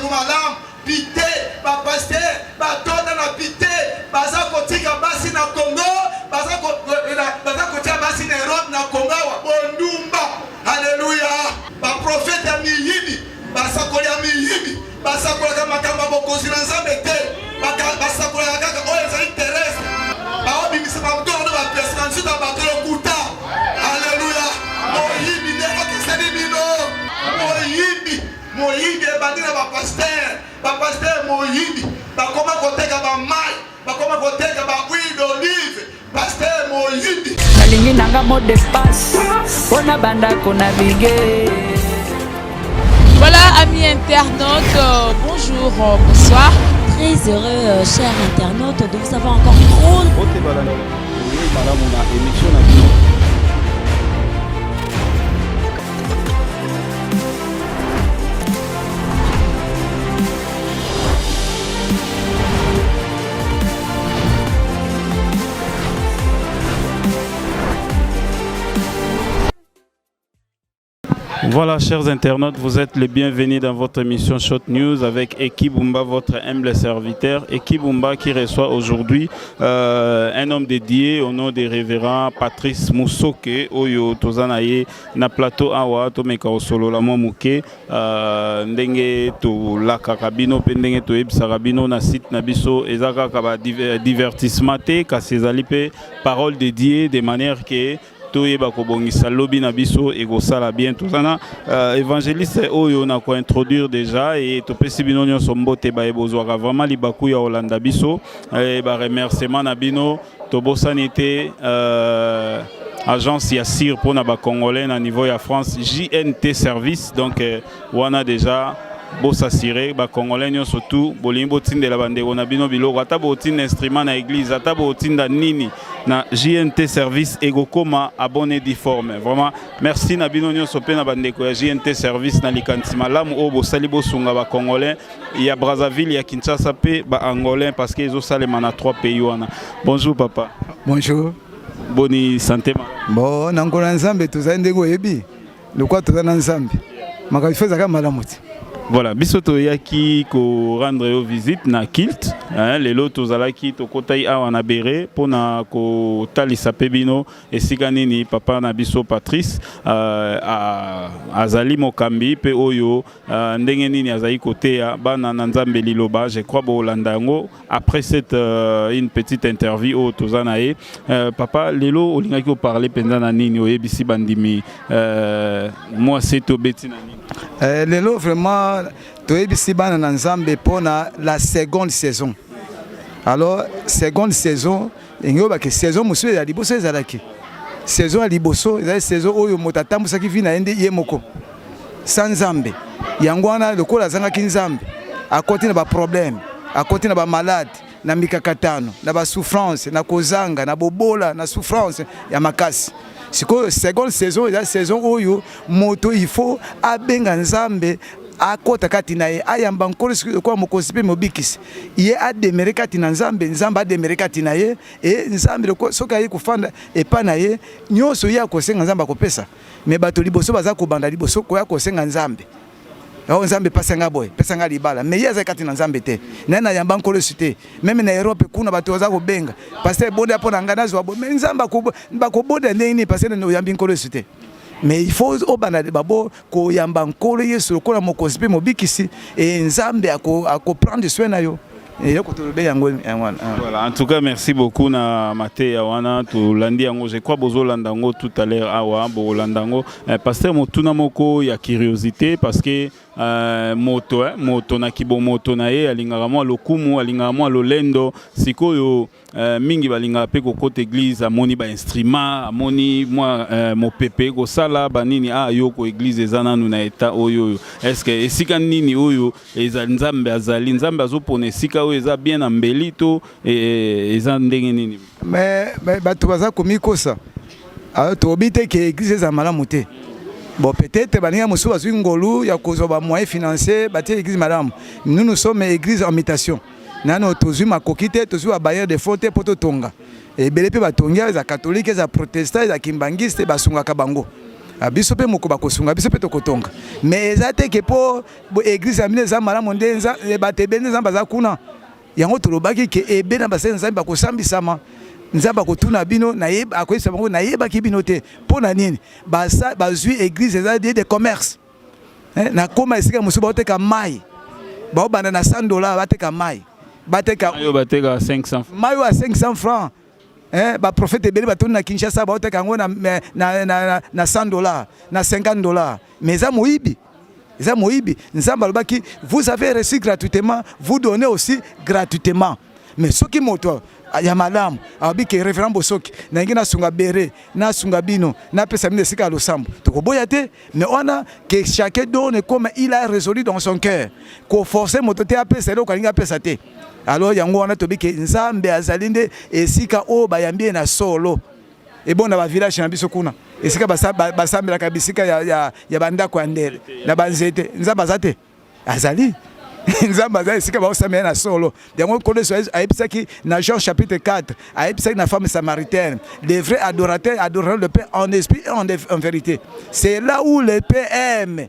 Sango malamu pite ba pasteur batonda na pite baza kotika basi na Congo baza ko, baza kotia basi na Europe na Congo awa bondumba. Haleluya! Ba prophète ya miyibi, basakoli ya miyibi basakolaka makambo ya bokonzi na Nzambe te, basakolaka kaka oyo ezali terrestre. Baobimisa badono bapesi na nzoto ya bato lokuta. Haleluya! Moyibi nde akeseni bino, moyibi Moyibi ebandi na ba pasteur, ba pasteur moyibi bakoma koteka ba mayi, bakoma koteka ba huile d'olive, pasteur moyibi. Nalingi nanga mot de passe pona banda ko naviguer. Voilà, amis internautes, bonjour, bonsoir. Très heureux, chers internautes, de vous avoir encore trop. Malamu na émission na bino. Voilà, chers internautes, vous êtes les bienvenus dans votre émission Shot News avec Eki Bumba, votre humble serviteur. Eki Bumba qui reçoit aujourd'hui un homme dédié au nom des révérends Patrice Musoke, oyo toza na ye na plateau awa tomeka kosolola mwa moke ndenge tolakaka bino mpe ndenge toyebisaka bino na site na biso eza kaka ba divertissement te kasi ezali mpe parole de Dieu de manière que toyeba kobongisa lobi na biso ekosala bien. Toza na évangéliste oyo na kointroduire déjà e topesi bino nyonso mbote baye bozwaka vraiment libaku ya kolanda biso e baremerciement na bino tobosani te agence ya sir mpona bacongolais na niveau ya France, JNT Service. Donc wana déjà bosasire bacongolais nyonso tu bolingi botindela bandeko na bino biloko, ata botinda instrument na église, ata botinda nini na JNT Service, ekokoma à bonne et due forme. Vraiment merci na bino nyonso mpe na bandeko ya JNT Service na likanisi malamu oyo bosali bosunga bacongolais ya Brazzaville, ya Kinshasa mpe baangolais, parce que ezosalema na trois pays wana. Bonjour papa. Bonjour. Boni santé? Bon, na nkolo na Nzambe tozali ndenge oyebi, lokola toza na Nzambe, makambo ifo ezalaka malamu te. Voilà, biso toyaki korendre yo visite na culte, hein, lelo tozalaki tokotai awa na Bere mpona kotalisa mpe bino esika nini papa na biso Patrice azali mokambi mpe oyo ndenge nini azali koteya bana na Nzambe liloba. Je crois bolanda yango après cette une petite interview oyo toza na ye. Papa, lelo olingaki oparle mpenza na nini? Oyebisi bandimi mwasi tobeti na nini? Lelo vraiment toyebisi bana na Nzambe mpona la seconde saison. Alors seconde saison elingi oyebake saison mosusu ya liboso ezalaki saison ya liboso, ezali saison oyo moto atambwisaki vie na ye nde ye moko sans Nzambe. Yango wana lokola azangaki Nzambe, akoti na baproblème, akoti na bamalade, na mikakatano, na basouffrance, na kozanga, na bobola, na souffrance ya makasi. Sikoyo seconde saison eza saison oyo moto il faut abenga Nzambe akɔta kati na ye, ayamba Nkolo lokola mokonzi mpe mobikisi. Ye ademere kati na Nzambe, Nzambe ademere kati na ye. E Nzambe soki aye kofanda epai na ye, nyonso ye akosenga Nzambe akopesa. Me bato liboso baza kobanda liboso koya kosenga Nzambe: "O Nzambe, pesa nga boye, pesa nga libala." Me ye azali kati na Nzambe te, naye nayamba Nkolo Yesu te. Même na Europe kuna bato baza kobenga: "Pasteur, bonda mpo na ngai nazwa boye." Me Nzambe bakobonda ndenge nini? Parce oyambi Nkolo Yesu te. Mais il faut obanda babo koyamba Nkolo Yesu lokola mokonzi mpe mobikisi e Nzambe akoprendre soin na yo. Eloko tolobe yango wana. Voilà, en tout cas merci beaucoup na mateya wana tolandi yango. Je crois bozolanda yango tout à l'heure awa, bolanda yango. Pasteur, motuna moko ya curiosité, parce que moto na kibomoto na ye alingaka mwa lokumu, alingaka mwa lolendo. Sikoyo mingi balingaka mpe kokota église, amoni bainstrument, amoni mwa mopepe kosala banini, ah yoko église eza nanu na eta oyo oyo. Est ce que esika nini oyo eza Nzambe azali, Nzambe azopona esika oyo eza bien na mbeli to eza ndenge nini? Mais bato baza komikosa. Toyebi te ke église eza malamu te. Bon, peut-être baninga mosusu bazwi ngolu ya kozwa bamoyen financier, batie église malamu. Nous, nous sommes église en mutation. Nano tozwi makoki te, tozwi babailleur de fonds te mpo totonga. Ebele mpe batongi awa, eza catholique, eza protestant, eza kimbangiste, basungaka bango. Ah, biso mpe moko bakosunga biso mpe tokotonga mais eza te ke mpo eglise ya bino eza malamu nde eh, bato ebele nde nzambe aza kuna yango tolobaki ke ebe na basali nzambe bakosambisama nzambe akotuna bino akoyebisa bango nayebaki bino te mpo na nini bazwi eglise eza de commerce Eh, nakoma esika mosusu baoteka mai baobanda na 100 dollar bateka mai bateka oyo bateka 500 mai oyo ya 500 francs eh, baprofete ebele batondi na kinshasa baoteka yango na, na, na, na, na 100 dollar na 50 dollar mais eza moyibi eza moyibi nzambe alobaki vous avez reçu gratuitement vous donnez aussi gratuitement mais soki moto ya malamu alobi ke révérend bosoki nalingi nasunga bere nasunga bino napesa bino esika ya losambo tokoboya te mais wana que chacun donne comme il a résolu dans son cœur koforce moto te apesa eloko alingi apesa te alors yango wana tobi ke nzambe azali nde esika oyo bayambi ye na solo ebongo na bavillage na biso kuna esika basambelaka bisika ya, ya, ya bandako ya ndele na banzete nzambe aza te azali nzambe aza esika baosamela na solo yango nkolo yesu ayebisaki na jean chapitre 4 ayebisaki na femme samaritaine les vrais adorateurs adoreront le père en esprit et en, en vérité c'est là où le père aime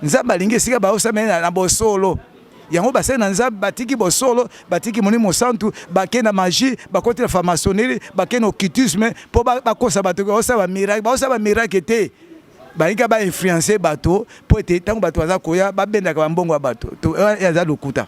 nzambe alingi esika baosamela na bosolo yango basali na nzambe batiki bosolo batiki molimo mosantu bakei na magie bakoti na franc-maçonnerie bakei na occultisme mpo bakosa bato baosala bamiracle baosala bamiracle te Balingi ba influencer bato mpo ete ntango bato baza koya babendaka bambongo ya bato. Eza lokuta,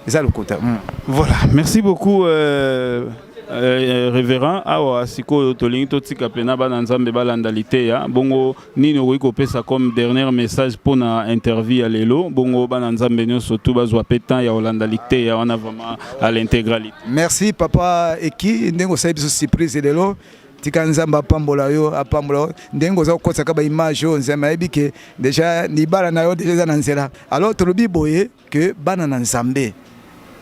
eza lokuta. Mm. Voilà, merci beaucoup. Euh... Euh, révérend awa sikoyo tolingi totika mpena bana nzambe balanda liteya bongo nini okoki kopesa comme dernier message mpo na interview ya lelo bongo bana nzambe nyonso tu bazwa mpe temps ya kolanda liteya wana vraiment à l'intégralité merci papa eki ndenge osali biso surprise lelo Tika Nzambe apambola yo, apambola yo. Ndenge oza kokotisa ba image oyo Nzambe ayebi ke deja libala na yo deja eza na nzela. Alors tolobi boye ke bana na Nzambe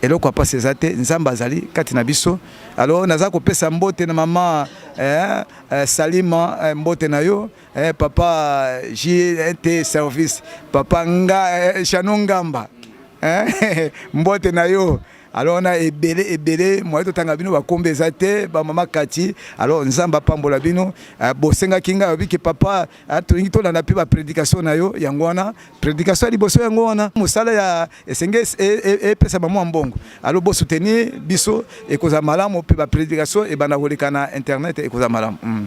eloko ya pasi eza te, Nzambe azali kati na biso. Alors naza kopesa mbote na mama eh, eh, Salima eh, mbote na yo eh, papa JT service papa nga eh, Chano Ngamba eh, mbote na yo Alors na ebele ebele moyen totanga bino bakombe eza te ba mama kati alors nzambe apambola bino eh, bosengaki ngai obi ke papa eh, tolingi tolanda mpe ba prédication na yo yango wana prédication ya liboso yango wana mosala ya esenge epesa ba mwa mbongo alors bo soutenir biso ekozala malamu mpe ba prédication ebanda koleka na internet ekozala malamu mm.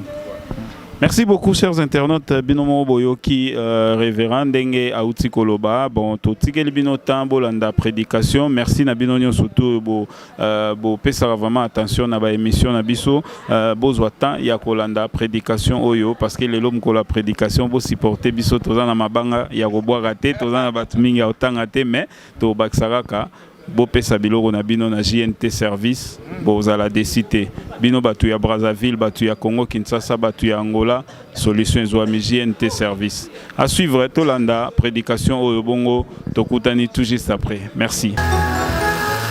Merci beaucoup chers internautes bino moko boyoki euh, révérend ndenge auti koloba bon totikeli bino temps bolanda prédication merci na bino nyonso to bo euh, bopesaka vraiment attention na ba émission na biso euh, bozwa temps ya kolanda prédication oyo parce que lelo mokolo ya prédication bosupporte biso toza na mabanga ya kobwaka te toza na bato mingi ya kotanga te mais tobakisa kaka Bopesa biloko na bino na JNT service bozala desi te bino batu ya Brazzaville batu ya Congo Kinshasa batu ya Angola solution ezwami JNT service à suivre tolanda predication oyo bongo tokutani tout juste après merci.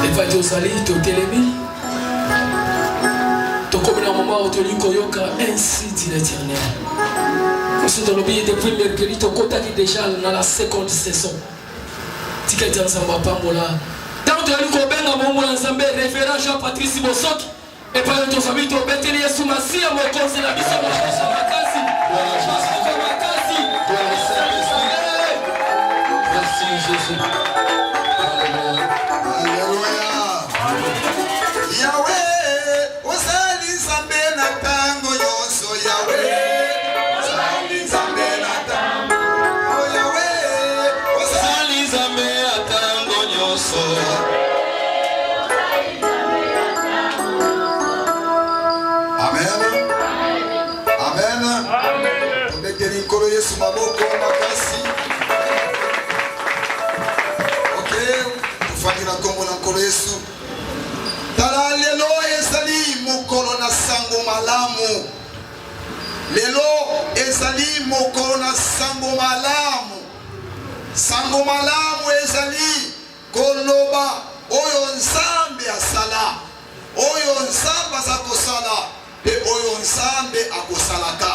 Epai tozali totelemi tokomi na moma oyo tolingi koyoka ainsi dit l'éternel biso tolobi depuis mercredi tokotaki déjà na la seconde saison Tika ete Nzambe apambola. Ntango tozali kobenga mongo ya Nzambe, Reverend Jean Patrice Bosoki, epai oyo tozali tobeteli Yesu Masiya Mokonzi na biso maboko makasi, maboko makasi. Merci Jésus. Alléluia. Yahweh, ozali Nzambe na tango nyonso. Yahweh, ozali Nzambe na tango. Oh Yahweh, ozali Nzambe na tango nyonso. Amen. Amen. Tobeteli Nkolo Yesu maboko makasi. Ok, tofandi na nkombo na Nkolo Yesu. Tala lelo ezali mokolo na sango malamu. Lelo ezali mokolo na sango malamu. Sango malamu ezali koloba oyo Nzambe asala, oyo Nzambe aza kosala mpe oyo Nzambe akosalaka.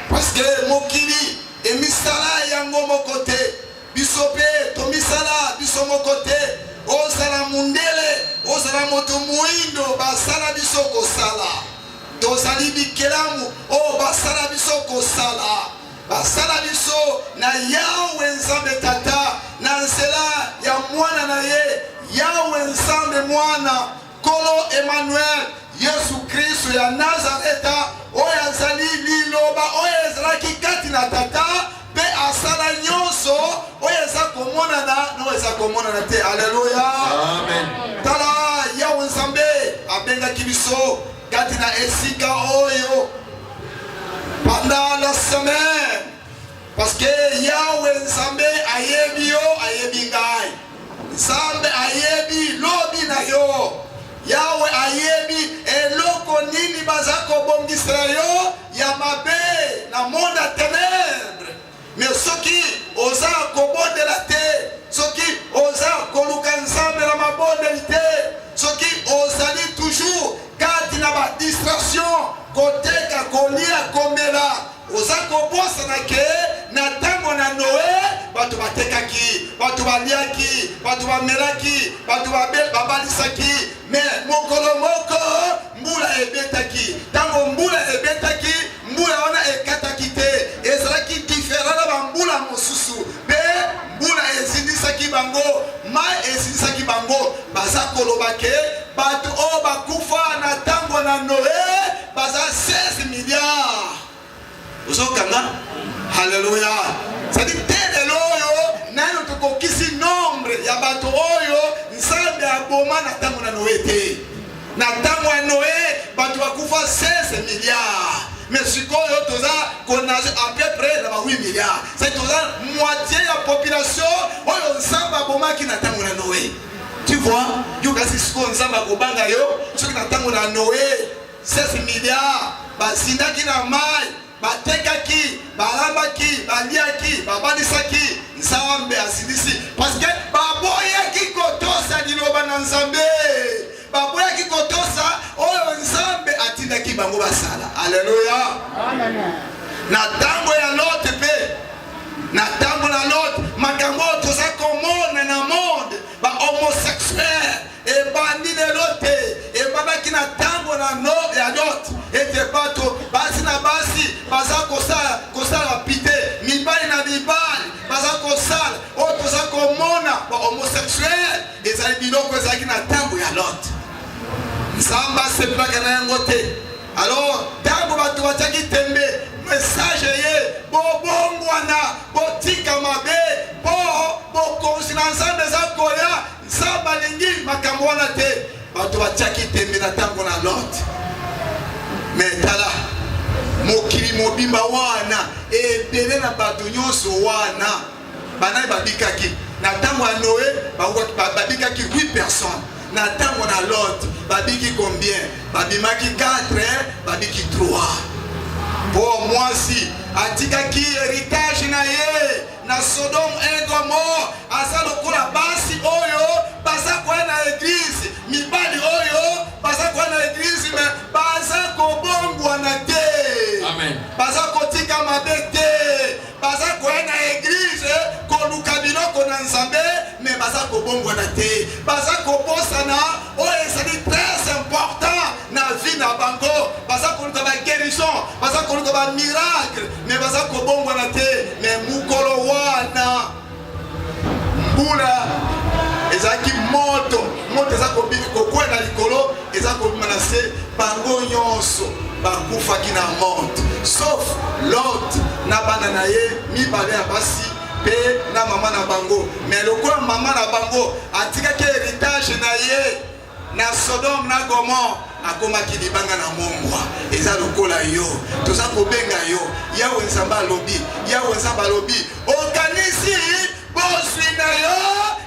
Parce que mokili emisala yango moko te. Biso pe tomisala biso moko te, ozala mundele, ozala moto muindo, basala biso kosala. Tozali bikelamu oyo basala biso kosala. Basala biso na Yawe Nzambe Tata na nzela ya Mwana na ye, Yawe Nzambe Mwana, Nkolo Emmanuel, Yesu Kristo ya Nazareta, oyo azali Liloba oyo ezalaki kati na Tata mpe asala nyonso oyo eza komonana na oyo eza komonana te. Aleluya, amen. Tala, Yawe Nzambe abengaki biso kati na esika oyo pendant la semaine parce que Yawe Nzambe ayebi yo, ayebi ngai. Nzambe ayebi lobi na yo. Yawe ayebi eloko nini baza kobongisela yo ya mabe na monde ya tenebre. Mais soki oza kobondela te, soki oza koluka Nzambe na mabondeli te, soki ozali toujours kati na ba distraction, koteka, kolia, komela, oza kobosana ke na ntango na Noe bato batekaki, bato baliaki, bato bamelaki, bato babalisaki, mais mokolo moko mbula ebetaki. Ntango mbula ebetaki, mbula wana ekataki te, ezalaki diferent na bambula mosusu, mpe mbula ezindisaki bango, mai ezindisaki bango. Baza koloba ke bato oyo bakufa na ntango na Noe baza 16 milliards. Ozokanga? Haleluya! Cest te lelo oyo nano tokokisi nombre ya bato oyo Nzambe aboma na ntango na Noe te. Na ntango ya Noe bato bakufa 16 milliards, mais sikoyo toza konage à peu près na ba 8 milliards. C'est toza moitié ya population oyo Nzambe abomaki na ntango na Noe. Tu vois, yo kasi sikoyo Nzambe akobanga yo soki na ntango na Noe 16 milliards bazindaki na mai, batekaki, balambaki, baliaki, babalisaki. Nzambe asilisi parce que baboyaki kotosa liloba na Nzambe, baboyaki kotosa oyo Nzambe atindaki bango basala. Aleluya! Na ntango ya Lot mpe na ntango na Lot, makambo oyo toza komona na monde, ba homosexuel Ebandi lelo te, ebandaki na tango na no ya Lot, ete bato basi na basi baza kosala kosala pite, mibali na mibali baza kosala oyo toza komona ba homosexuel. Ezali biloko ezalaki na tango ya Lot. Nzambe asepelaka na yango te. Alors ntango bato batiaki tembe, message eye, bobongwana, botika mabe, mpo bokonzi na Nzambe eza koya. Nzambe alingi makambo wana te. Bato batiaki tembe na ntango na Lot. Me tala mokili mobimba wana, ebele na bato nyonso wana banani babikaki na ntango ya Noe? Babikaki 8 personnes. Na ntango na Lot babiki combien? Babimaki 4, babiki 3. Mpo mwasi atikaki heritage na ye na Sodome et Gomorrhe. Aza lokola basi oyo baza koya na eglise, mibali oyo baza koya na eglise me baza kobongwana te. Amen. Baza kotika mabe te, baza koya na eglise koluka biloko na Nzambe me baza kobongwana te, baza kobosana oyo ezali très important na vie na bango. Baza koluka ba guérison, baza koluka ba miracle, me baza kobongwana te. Me mokolo wana mbula ezalaki moto, moto eza kokwela na likolo, eza kobima na se, bango nyonso bakufaki na moto, sauf Lot na bana na ye mibale ya basi mpe na mama na bango. Me lokola mama na bango atikaki heritage na ye na Sodome na Gomore, akomaki libanga na mongwa. Eza lokola yo, toza kobenga yo. Yawe Nzambe alobi, Yawe Nzambe alobi, okanisi bozwi na yo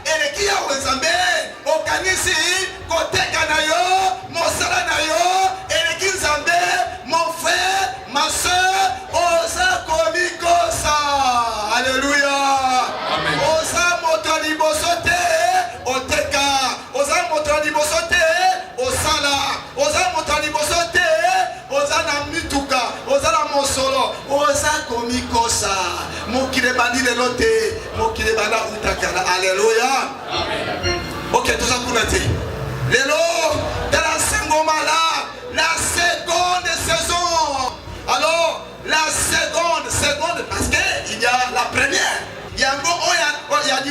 eleki Yawe Nzambe? Okanisi koteka na yo, mosala na yo eleki Nzambe? Mon frère, ma soeur, oza komikosa. Alléluia. Oza moto ya liboso te oteka, oza moto ya liboso te osala, oza moto ya liboso te oza na mituka, oza na mosolo, oza komikosa. Mokili ebandi lelo te, mokili ebanda uta kala. Aleluya. Ok, toza kuna te lelo. Tala sango malamu, la seconde saison. Alors la seconde seconde, parce que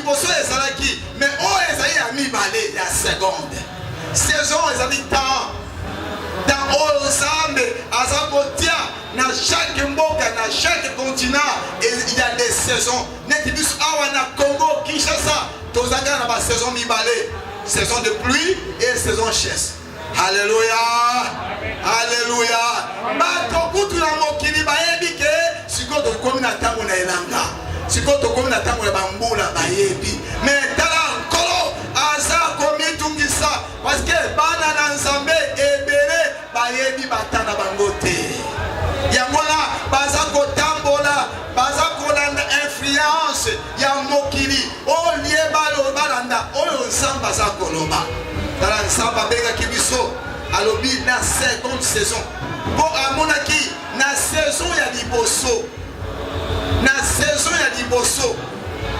liboso ezalaki, mais oyo ezali ya mibale, ya seconde saison. Ezali temps, temps oyo Nzambe aza kotia na chaque mboka, na chaque continent. Il y a des saisons. Neti biso awa na Congo Kinshasa, tozalaka na basaison mibale: saison de pluie et saison sèche. Alleluya, alleluya! Bato kutu na mokili bayebi ke sikoyo tokomi na ntango na elanga, sikoyo tokomi na ntango ya bambula, bayebi. Mais tala, Nkolo aza komitungisa parce que bana na Nzambe ebele bayebi bata na bango te. Yango wana baza kotambola, baza kolanda influence ya mokili au lieu balanda oyo Nzambe aza koloba. Tala, Nzambe abengaki biso, alobi na seconde saison, mpo amonaki na saison ya liboso, na saison ya liboso,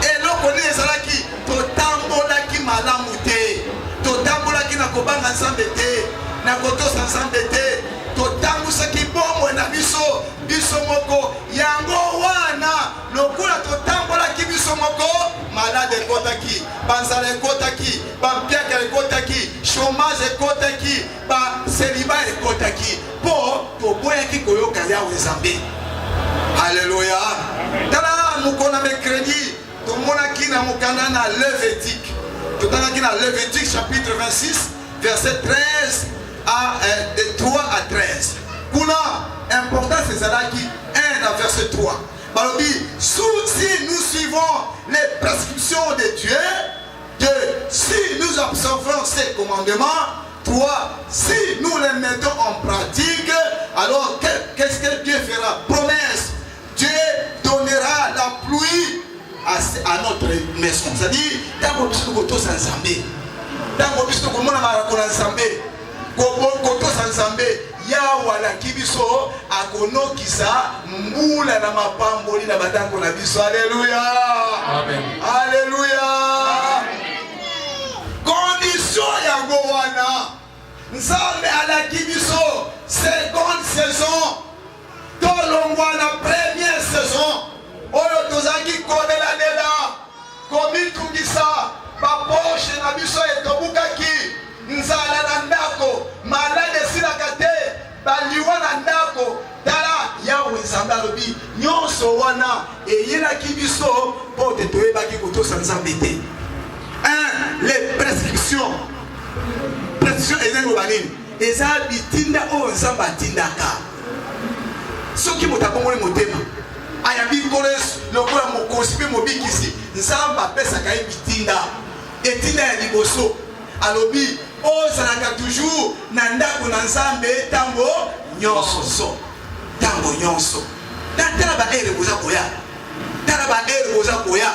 eloko nini ezalaki? Totambolaki malamu te, totambolaki na kobanga Nzambe te, na kotosa Nzambe te, totambusaki bomoi na biso biso moko. Yango wana, lokola totambolaki biso moko, malade ekotaki, banzala ekotaki, bampiaka ekotaki, chômage ekotaki, bacélibat ekotaki, mpo toboyaki koyoka Yawe Nzambe. Alleluya! Tala, mokolo na mercredi tomonaki na mokanda na Lévitique, totangaki na Lévitique chapitre 26, verset 13 à de 3 à 13. Kuna importance ezalaki 1 na verset 3, balobi: si nous suivons les prescriptions de Dieu; 2, si nous observons ses commandements; 3, si nous les mettons en pratique, alors qu'est-ce que Dieu fera? Promesse: Dieu donnera la pluie à notre maison. C'est-à-dire, ntango biso tokotosa Nzambe, ntango biso tokomona malako na Nzambe, kotosa Nzambe, Yawe alaki biso akonokisa mbula na mapamboli na bandako na biso. Alleluya, alleluya! Condition yango wana Nzambe alaki biso seconde saison. Tolongwa na première saison oyo tozalaki kolelalela, komitungisa, bapoches na biso etobukaki, nzala na ndako, malade esilaka te, baliwa na ndako. Tala, Yawe Nzambe alobi nyonso wana eyelaki biso mpo te toyebaki kotosa Nzambe te. 1, les prescriptions. Prescription ezali koloba nini? Eza bitinda oyo Nzambe atindaka. Soki moto abongoli motema, ayambi Nkolo Yesu lokola mokonzi mpe mobikisi, Nzambe apesaka ye bitinda. Etinda ya liboso, alobi ozalaka toujours na ndako na Nzambe ntango nyonso, ntango nyonso. Tala baheures boza koya, tala baheures boza koya,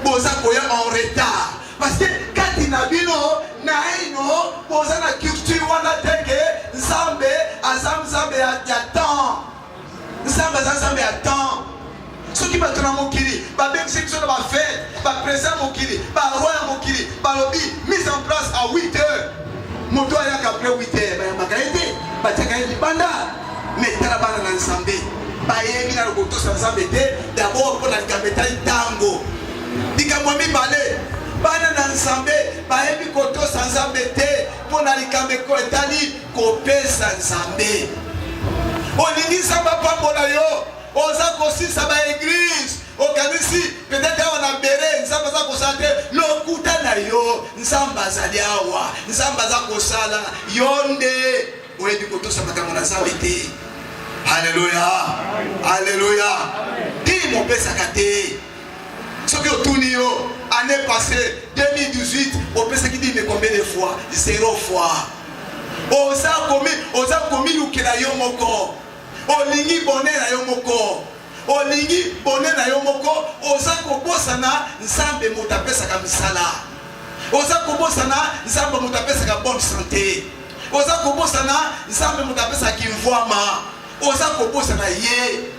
boza koya en retard, parce que kati na bino naino boza na culture wana te ke Nzambe aza Nzambe ya temps. Nzambe aza Nzambe ya temps. Soki bato na mokili babengisi biso na bafêtes, baprésident mokili, baroi ya mokili, balobi mise en place à 8 heures, moto ayaka après 8 heures, bayambaka ye te, batiaka ye libanda. Mais tala, bana na Nzambe bayebi na kotosa Nzambe te d'abord mpo na likambo etali ntango. Likambo ya mibale, bana na Nzambe bayebi kotosa Nzambe te mpo na likambo etali kopesa Nzambe. Olingi Nzambe apambola yo, oza kosisa baéglises, okanisi peut-être awa na bere Nzambe aza kosala te. Lokuta na yo! Nzambe azali awa, Nzambe aza kosala. Yo nde oyebi kotosa makambo na Nzambe te. Alleluya, alleluya! Dîme opesaka te. Soki otuni yo, année passée 2018, opesaki dîme combien de fois? Zéro fois. Oza komi, oza komilukela yo moko, olingi bonheur na yo moko, olingi bonheur na yo moko, oza kobosana Nzambe moto apesaka misala, oza kobosana Nzambe moto apesaka bonne santé, oza kobosana Nzambe moto apesaka kimvwama, oza kobosana ye.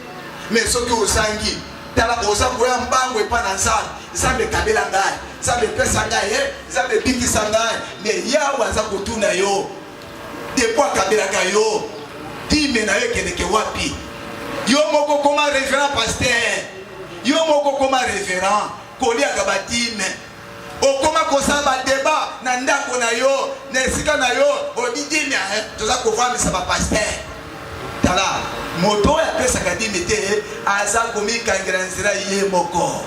Mais soki ozangi, tala, oza koya mbango epa na Nzambe: "Nzambe, ekabela ngai, Nzambe, epesa ngai ye, Nzambe, ebikisa ngai." Mais Yawe aza kotuna yo: depuis akabelaka yo, dîme na yo ekendeke wapi? Yo moko koma révérend pasteur, yo moko koma révérend. Koliaka ba dime. Okoma kosala ba debat na ndako na yo, na esika na yo, olobi dime eh, toza kovandisa ba pasteur. Tala, moto oyo apesaka dime te aza komikangela nzela ye moko.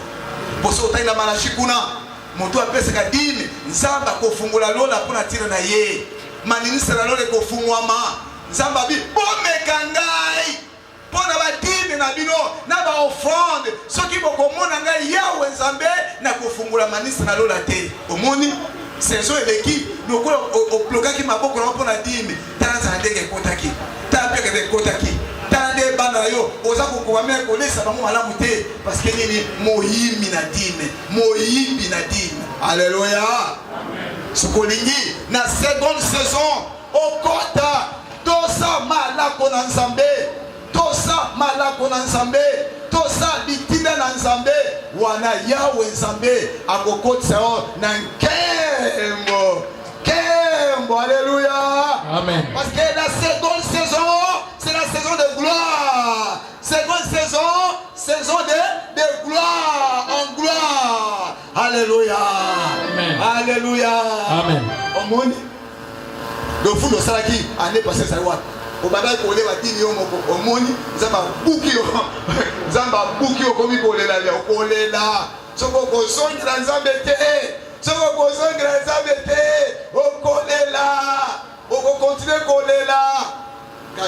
Po soki otangi na Malachi kuna, moto oyo apesaka dime, Nzambe akofungola lola mpo na ntina na ye. Maninisa na lola ekofungwama. Nzambe abi, bomeka ngai Mpo na ba dime na bino na ba offrandes, soki bokomona ngai Yawe Nzambe, nakofungola manisa na lola te. Omoni, saison eleki, lokola oblokaki maboko na yo mpo na dime, tala nzala ndenge ekotaki, tala mpe ndenge ekotaki, tala nde bana na yo oza kokoka meme kolesa bango malamu te, parce que nini? Moyimi na dime, moyibi na dime. Alléluia. Soki olingi na seconde saison okota Tosa malako na Nzambe, tosa malako na Nzambe, tosa bitinda na Nzambe, wana Yawe Nzambe akokotisa yo na nkembo. Nkembo, alléluia. Amen. Parce que la seconde saison, c'est la saison de gloire. Seconde saison, saison de, de gloire en gloire. Alléluia. Amen. Alléluia. Amen. Omoni lofundu osalaki année passée ezali wapi? Obandaki kolela dini yo moko, omoni Nzambe abuki yo, Nzambe abuki yo, okomi kolela lia, okolela soki okozongela Nzambe te, soki okozongela Nzambe te, okolela, okokontinue kolela.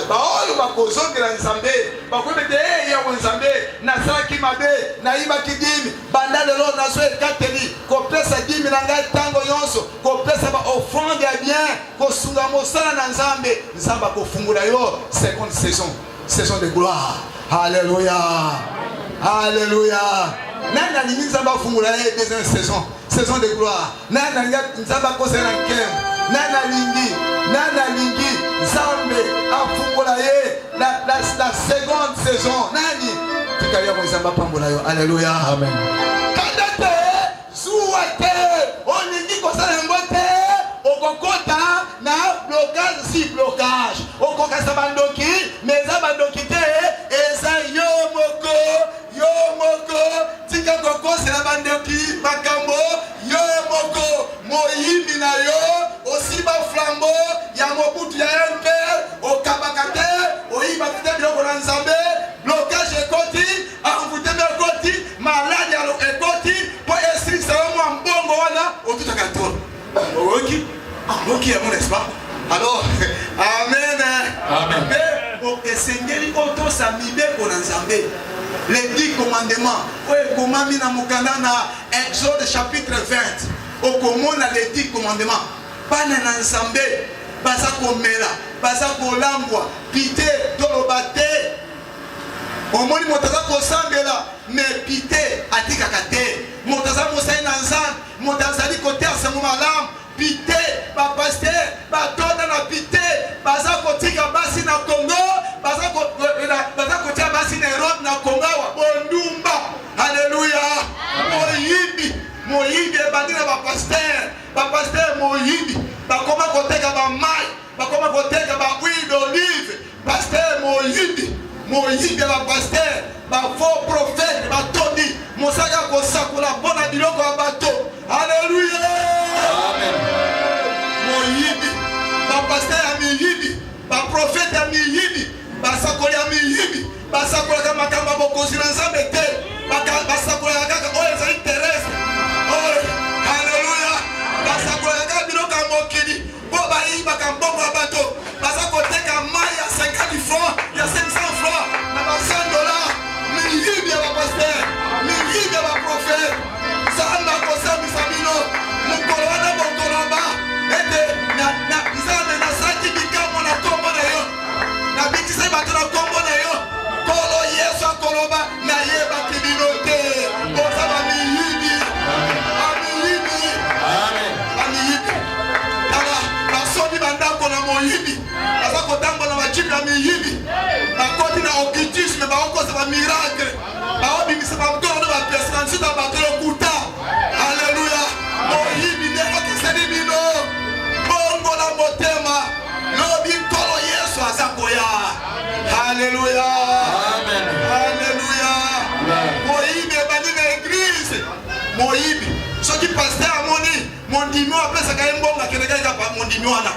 Baoyo bakozongela Nzambe bakoyeba ete, Ee Yawe Nzambe, nasalaki mabe, nayibaki dime. Banda lelo nazwa ekateli kopesa dime na ngai ntango nyonso, kopesa ba offrande ya bien, kosunga mosala na Nzambe. Nzambe akofungola yo seconde saison, saison de gloire. Alléluia, alléluia. Nani alingi Nzambe afungola ye deuxième saison, saison de gloire? Nani alingi Nzambe akosela na nkembo? Nani alingi, nani alingi Nzambe afungola ye la, la, la seconde saison? Nani? Tika yango Nzambe apambola yo. Alléluia. Amen. Kanda te, zuwa te, olingi kosala yango te, okokota na blocage si blocage. Okokasa bandoki, mais eza bandoki te, eza yo moko. Yo moko tika kokosela bandoki makambo yo moko moyibi na yo osiba flambeau ya Mobutu ya MPR okabaka te oyibaka te biloko na Nzambe blocage ekoti envouteme ekoti maladi ekoti po esilisa yo mwa mbongo wana otutaka tolo oyoki oyoki yango n'est-ce pas alors amen amen mpe esengeli otosa mibeko na Nzambe les dix commandements oyo ekomami na mokanda na Exode chapitre 20 okomona les dix commandements bana na Nzambe baza komela baza kolangwa pite toloba te omoni moto aza kosambela me pite atikaka te moto aza mosali na Nzambe Moto azali koteya sango malamu pite, ba pasteur batonda na pite, baza kotika basi na Congo, baza ko, baza kotia basi na Europe na Congo awa bondumba. Alléluia. Moyibi, moyibi ebandi na ba pasteur, ba pasteur moyibi bakoma koteka ba mai, bakoma koteka ba huile d'olive. Pasteur moyibi, moyibi ya ba pasteur, ba faux prophète batondi mosaka kosakola mpo na biloko ya bato. Alléluia. Amen. Moyibi, ba pasteur ya miyibi, ba prophète ya miyibi, basakoli ya miyibi, basakolaka makambo ya bokonzi na Nzambe te, basakolaka kaka oyo ezali terrestre. Oyo, alléluia, basakolaka kaka biloko ya mokili. Mpo bayibaka mbongo ya bato, baza koteka mai ya 50 francs, ya 500 francs na ba 100 dollars. Miyibi ya ba pasteur, miyibi ya ba prophète. Nzambe akosambisa bino mokolo wana, bokoloba ete na, na, Nzambe nasalaki bikamwa na nkombo na yo, nabikisaki bato na nkombo na yo. Nkolo Yesu akoloba nayebaki bino te, boza bamiyibi, bamiyibi. Bamiyibi. Tala, basombi bandako na moyibi, baza kotambola na bajipe ya miyibi, bakoti na occultisme, baokosa ba miracle, baobimisa bagordo, bapesi na nsuka bato lokuta. Aleluya! Moyibi nde akeseni bino. Bongola motema, lobi Nkolo Yesu aza koya. Aleluya! Aleluya! Moyibi ebandi na eglise. apesaka ye mbongo akendeke kaka mondimi wana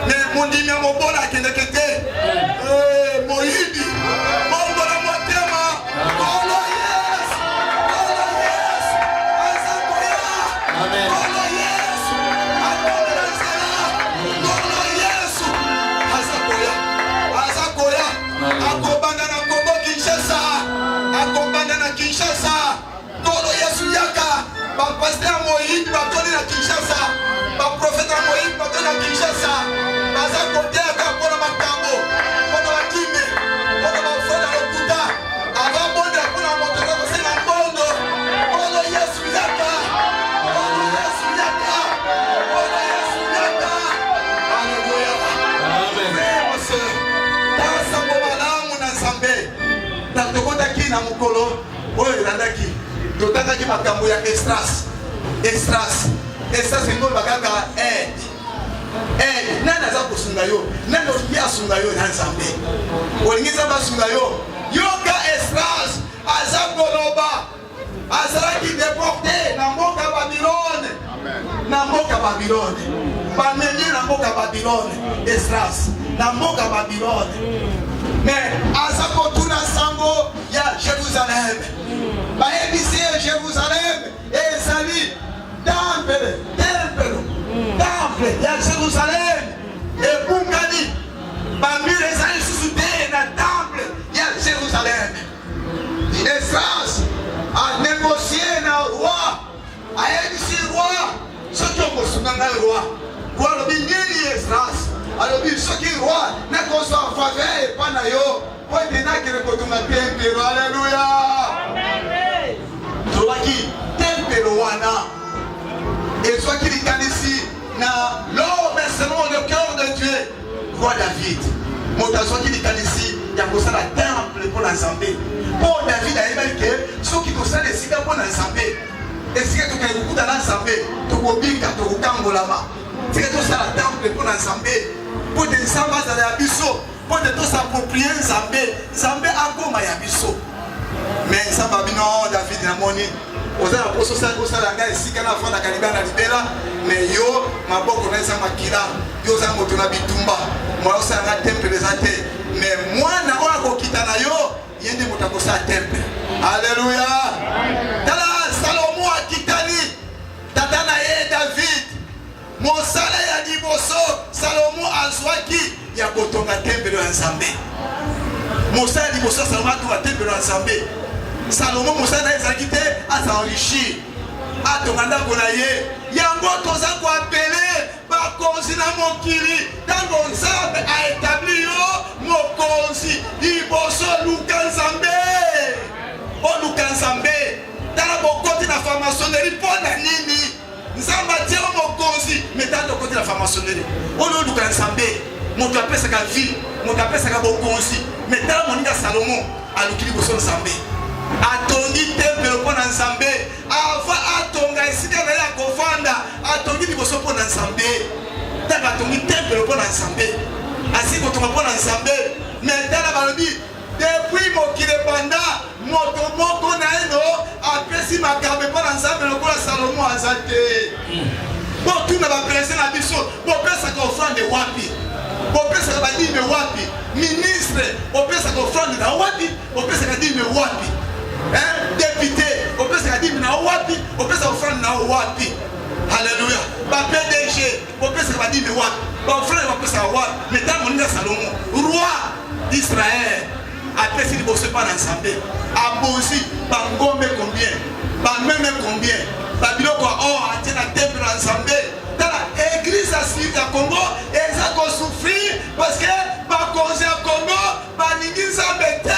me mondimi ya mobola akendeke te eh, moyibi bongola motema kolo yesu kolo yesu aza koya kolo yesu akomi na nzela kolo yesu aza koya aza koya akobanda na kongo kinshasa akobanda na kinshasa Nkolo Yesu yaka, ba pasteur ya moyibi batoni na Kinshasa, ba prophète ya moyibi batoni na Kinshasa, baza koteya kaka mpona makambo, mpona bakime, mpona bafrère ya lokuta, avabondela mpona moto aza kosenga mbongo. Nkolo Yesu yaka, Nkolo Yesu yaka, Nkolo Yesu yaka. Alléluia. Frère, ma soeur, tala sango malamu na Nzambe. Na tokotaki na mokolo oyo elandaki totangaki makambo ya estras estras estras elingi oloba kaka aide aide nani aza kosunga yo nani olingi asunga yo na nzambe olingi nzambe asunga yo yoka estras aza koloba azalaki deporte na mboka babilone na mboka babilone bamemi na mboka babilone estras na mboka babilone mais aza kotuna sango ya Jerusalem. Bayebisi ye Jerusalem ezali temple, tempelo, temple ya Jerusalem ebungani, bamire ezali lisusu te na temple ya Jerusalem. Esdras a négocier na roi, ayebisi roi soki okosunga ngai roi. Roi alobi nini Esdras? Alobi soki roi nakozwa faveur epai na yo mpo ete nakende kotonga tempelo. Aleluya! Tolobaki tempelo wana ezwaki likanisi na l'homme selon le cœur de Dieu, roi David. Moto azwaki likanisi ya kosala temple mpo na Nzambe, mpo David ayebaki ke soki tosala esika mpo na Nzambe, esika tokende kokuta na Nzambe, tokobika, tokokangolama. Tika tosala temple mpo na Nzambe, mpo ete Nzambe azala ya biso. mpo ete tosaproprie Nzambe, Nzambe akoma ya biso. Me Nzambe abi no, David, namoni oza na mposa osala ngai esika nafandaka libela na libela, me yo maboko na eza makila, yo oza moto na bitumba, moya osala ngai tempelo eza te, me mwana oyo akokita na yo ye nde moto akosala temple. Aleluya! Tala Salomo akitani tata na ye David. Mosala ya liboso Salomo azwaki ya kotonga tempelo ya Nzambe. Mosala ya liboso ya Salomo atonga tempelo ya Nzambe. Salomo mosala na ye ezalaki te aza enrichir, atonga ndako na ye. Yango toza koapele bakonzi na mokili ntango Nzambe aetabli yo mokonzi, liboso luka Nzambe, oluka Nzambe. Tala bokoti na franc-maçonnerie mpo na nini? Nzambe atie yo mokonzi, mais tala tokoti na franc-maçonnerie. Oyo oluka Nzambe, moto apesaka vie, moto apesaka bokonzi, mais tala moninga Salomo aluki liboso Nzambe. Atongi tempelo mpo na Nzambe, avant atonga esika na ye ya kofanda, atongi liboso mpo na Nzambe. Ntango atongi tempelo mpo na Nzambe, asili kotonga mpo na Nzambe, mais tala balobi Depuis mokili ebanda, moto moko naino apesi makambo epai na Nzambe lokola Salomo aza te. Botuna ba president na biso, bopesaka offrande wapi? Bopesaka ba dime wapi? Ministre, opesaka offrande na wapi? Opesaka dime wapi? Hein? Député, opesaka dime na wapi? Opesaka offrande na wapi? Alléluia. Ba PDG, bopesaka ba dime wapi? Ba offrande bapesaka wapi? Mais ntango moninga Salomo, roi Israël apesi liboso epai na Nzambe, abonzi bangombe combien, bameme combien, babiloko ya or atie na temple na Nzambe. Tala eglise ya sud ya Congo eza kosouffrir parce que bakonzi ya Congo balingi Nzambe te.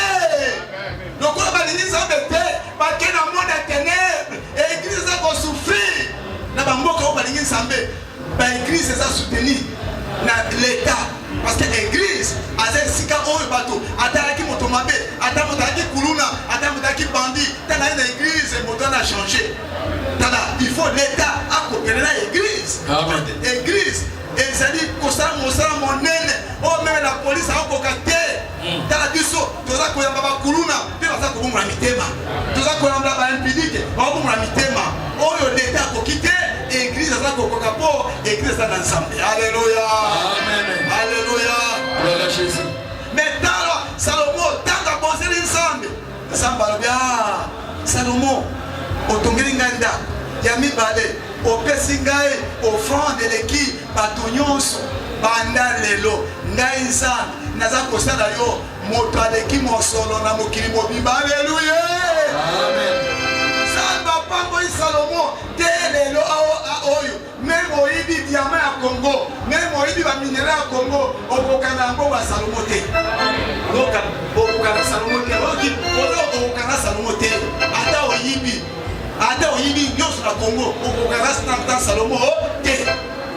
Lokola balingi Nzambe te, bake na monde ya ténèbres. Eglise eza kosouffrir na bamboka oyo balingi Nzambe. Ba eglise eza soutenu na l'etat parce que eglise aza esika oyo bato ata alaki moto mabe, ata moto alaki kuluna, ata moto alaki bandi, tala ye na eglise moto wana change. Tala, il faut l'etat akopele na eglise. Eglise ezali kosala mosala monene oyo meme la police akokoka te. Tala biso toza koyamba bakuluna mpe baza kobongola mitema, toza koyamba ba impudike bakobongola mitema. Oyo l'etat akoki te, eglise. aza kokoka mpo eglise eza na Nzambe. Alleluya, alleluya. Mais tala Salomo, ntango abonzeli Nzambe, Nzambe alobi, ah Salomo, otongeli ngai ndako ya mibale, opesi ngai offrande eleki bato nyonso. Banda lelo ngai Nzambe naza kosala yo moto aleki mosolo na mokili mobimba. Aleluya! Nzambe apamboli Salomo te lelo oyo meme oyibi diama ya Congo, meme oyibi baminere ya Congo, okokana yango ba Salomo te. Okokana Salomo te, oki okokana Salomo te, ata oyibi, ata oyibi nyonso na Congo, okokana na Salomo te.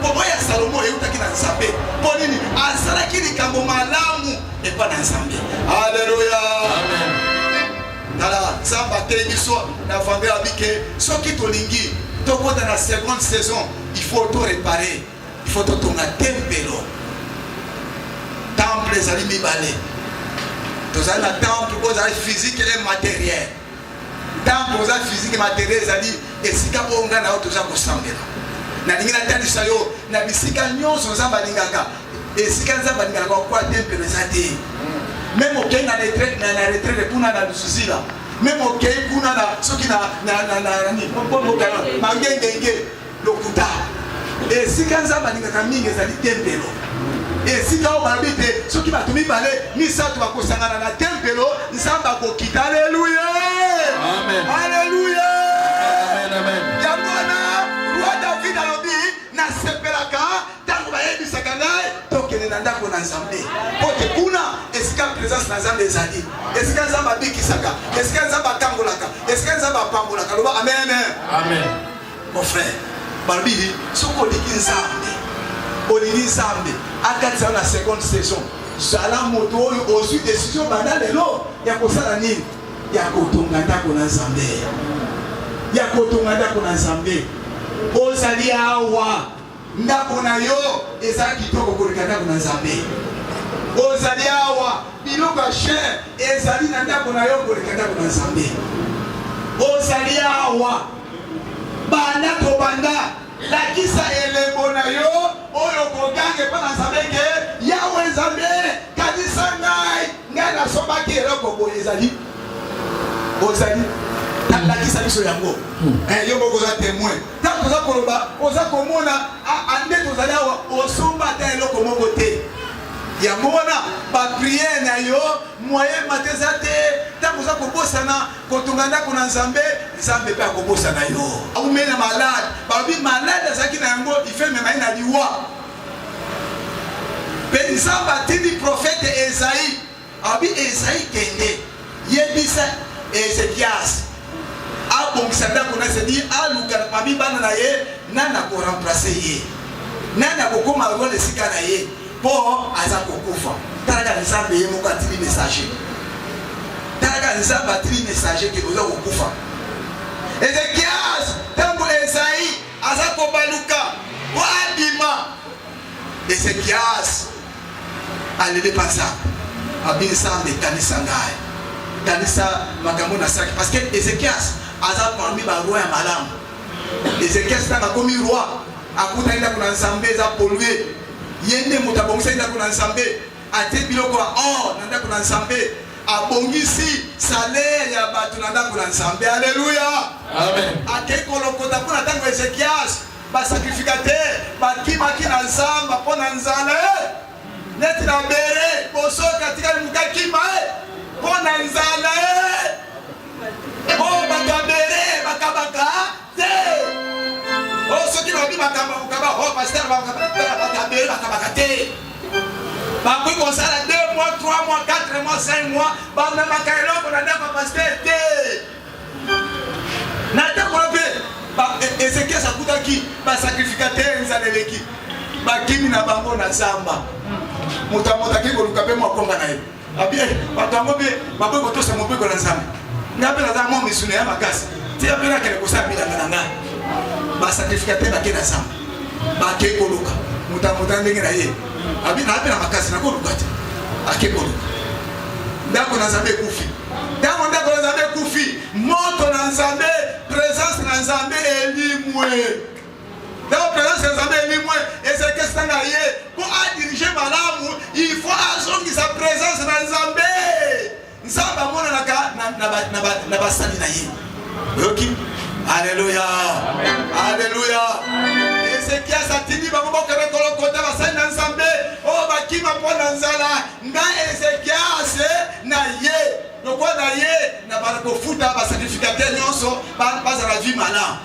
Mpo oyo ya Salomo eutaki na Nzambe. Mpo nini? Asalaki likambo malamu epai na Nzambe. Aleluya! Tala, Nzambe ateyi biso na vendredi abike, soki tolingi tokota na seconde saison, il faut to réparer, il faut totonga tempelo. Temple ezali mibale. Tozali na temple oyo ezali physique et matériel. Ntango oza physique materiel ezali esika oyo ngai na yo toza kosambela. Nalingi natalisa yo na bisika nyonso Nzambe alingaka, esika Nzambe alingaka kokoa tempelo eza te. Meme okei na retraite na, na retraite kuna na Lusuzila, meme okei kuna na soki na na na na nani mangengenge Lokuta. Esika Nzambe alingaka mingi ezali tempelo. Esika oyo balobi te soki bato mibale misato bakosangana na tempelo, Nzambe akokita. Aleluya, aleluya. Yango wana roi David alobi, nasepelaka ntango bayebisaka ngai tokende na ndako na Nzambe, mpo te kuna esika presence na Nzambe ezali, esika Nzambe abikisaka, esika Nzambe akangolaka, esika Nzambe apambolaka. Loba amen, amen. Mon frère, balobi soki olingi Nzambe, olingi Nzambe akatisa yo na seconde saison, zala moto oyo ozwi decision banda lelo ya kosala nini? Ya kotonga ndako na Nzambe, ya kotonga ndako na Nzambe. Ozali awa, ndako na yo ezali kitoko koleka ndako na Nzambe. Ozali awa, biloko ya cher ezali na ndako na yo koleka ndako na Nzambe. Ozali awa, Banda kobanda, lakisa elembo na yo oyo okoganga epai na Nzambe ke, Yawe Nzambe, kanisa ngai, ngai nasombaki eloko boye. Ezali ozali lakisa biso yango. Eh, yo moko oza temoin. Ntango toza koloba, oza komona nde tozali awa, osomba ata eloko moko te. Yango wana bapriere na yo moyen mate eza te. Ntango oza kobosana Kotonga ndako na Nzambe, Nzambe pe akobosana yo. Aumeli na malade, balobi malade azalaki na yango ife emema ye na liwa. Pe Nzambe atindi prophète Esaïe, alobi Esaïe kende yebisa Ezekias abongisa ndako na c'est-à-dire aluka parmi bana na ye nani ako remplacer ye, nani akokoma roi na esika na ye po aza kokufa. Talaka Nzambe ye moko atindi messager. Talaka Nzambe atindi messager ke oza kokufa. Ezekias ntango Esaïe aza kobaluka po abima, Ezekias aleli pa Nzambe, abi Nzambe kanisa ngai, kanisa makambo nasalaki, parce que Ezekias aza parmi ba roi ya malamu. Ezekias ntango akomi roi akutaki ndako na Nzambe eza polue, ye nde moto abongisaki ndako na Nzambe. Atie biloko ya or na ndako na Nzambe, abongisi salaire ya bato na ndako na Nzambe. Aleluya, amen. Akei kolokota mpo na ntango Ezekias, basacrificateur bakimaki na zamba mpo na nzala eh! neti na bere bosoki atikali moto akima eh! mpo na nzala eh! mpo bato ya bere bakabaka te. O soki balobi makambo ya kokaba, o pasteur bato ya bere bakabaka te. Bakoki kosala 2 mois, 3 mois, 4 mois, 5 mois, bamemaka eloko na ndako ya pasteur te. Na ntango wana mpe Ezekias akutaki basacrificateur, nzala eleki, bakimi na bango na zamba. Moto ya moto akei koluka mpe mwa komba na ye. Abi eh, bato yango mpe bakoki kotosa mobeko na Nzambe. Ngai mpe naza mwa misuni ya makasi, tika mpe nakende kosala bilanga na ngai. Basacrificateur bakei na zamba, bakei koluka moto ya moto ndenge na ye. Abi na mpe na makasi nakoluka te, akei koluka. Ndako na Nzambe ekufi. Ntango ndako na Nzambe ekufi, moto na Nzambe, presence na Nzambe elimwe. Ntango présence ya Nzambe elimwe, Ezekiel ntango aye mpo adirige malamu, il faut azongisa présence na Nzambe. Nzambe amonanaka na basali na ye. Oyoki? Aleluya, aleluya. Ezekias atindi bango bokende kolokota basali na Nzambe oyo bakima mpo na nzala. Nga Ezekias na ye lokola na ye na bana kofuta basacrificateur nyonso bazala vie malamu.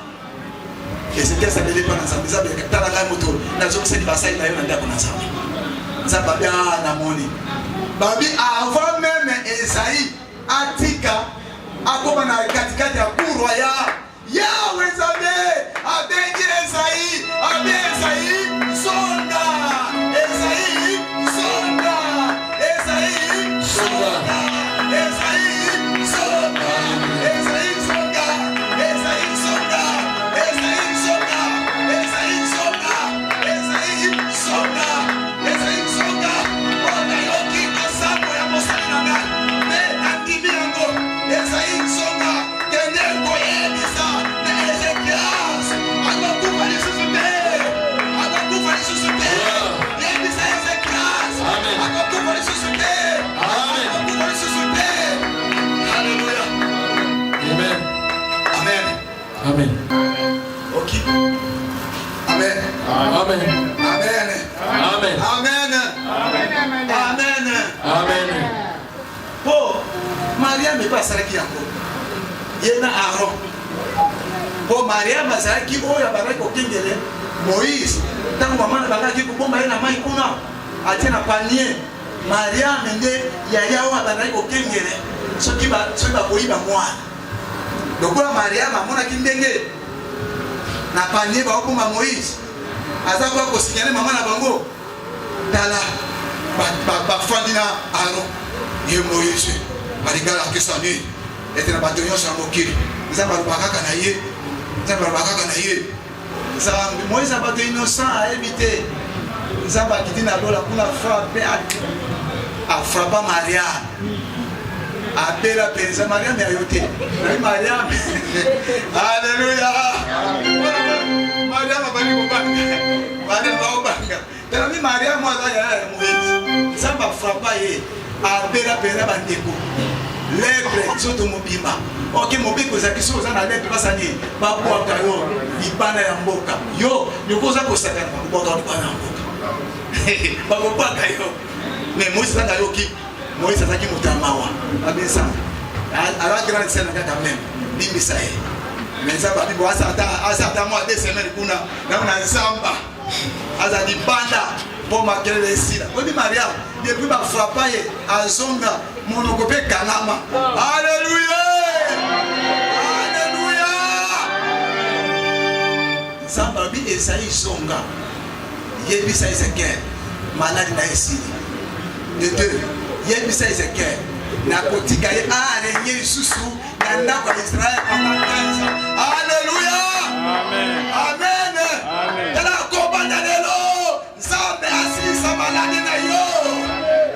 Ezekias aleli epai na Nzambe, Nzambe tala ngai moto nazongisaki basali na yo na ndako na Nzambe. Nzambe abi ah, namoni babi avant meme Esaïe atika akoma na katikati ya cour royale, Yawe Nzambe abengi Esaïe, abi Esaïe zonga, Esaïe zonga, Esaïe zonga, Esaïe zonga, Esaïe zonga, Esaïe zonga, Esaïe zonga, Esaïe zonga, Esaïe zonga, Esaïe zonga. Mpo nayoki losambo ya mosali na ngai mpe nandimi yango. Esaïe zonga, kende koyebisa na Ezekias akokufa lisusu te, akokufa lisusu te. Yebisa Ezekias akokufa lisusu te, akokufa lisusu te. Alléluia. Amen. Amen. Amen. Ok. Amen. Amen. Amen. Amen. Amen. Amen. Amen. Mpo Mariam mpe asalaki yango ye na Aaron, mpo Mariam azalaki oyo abandaki kokengele Moïse ntango mama na bango akei kobomba ye na mai kuna, atie na panier. Mariam nde yaya oyo abandaki kokengele soki soki bakoyiba mwana. Lokola Mariam amonaki ndenge na panier baobomba Moïse, aza koya kosignale mama na bango. Tala, bafandi na Aaron ye Moïse alinga alakisa nini ete na bato nyonso ya mokili Nzambe aloba kaka na ye, Nzambe aloba kaka na ye. Nzambe Moïse ya bato innocent ayebi te. Nzambe akiti na lola kuna frappe afrappa Mariam abela mpenza Mariam ya yo te nayi Mariam. Aleluya, Mariam abandi kobanga, Mariam aobanga. Tala mi Mariam aza yaya ya Moïse, Nzambe afrappa ye abela mpenza. Bandeko, lepre nzoto mobimba. Ok, mobeko ezalaki soki oza na lepre basani babwaka yo libanda ya mboka. Yo loko oza kosakana, bakobwaka yo libanda ya mboka, bakobwaka yo. Mais Moïse ntango ayoki, Moïse azalaki moto ya mawa, abi Nzambe aza grande sœur na kaka meme, limbisa ye. Mais Nzambe abi bo asa ata mwa deux semaines kuna na zamba, aza libanda mpo makelele esila. Oyebi Mariam depuis bafrapa ye azonga monoko mpe ekangama. Aleluya, aleluya. Nzambe alobi Ezai zonga, yebisa Ezekiel maladi na ye esili. De deux, yebisa Ezekiel nakotika ye arenye lisusu na ndako ya Israel pendant 15 ans. Alléluia. Amen. Amen. Tala kobanda lelo, Nzambe asilisa maladi na yo.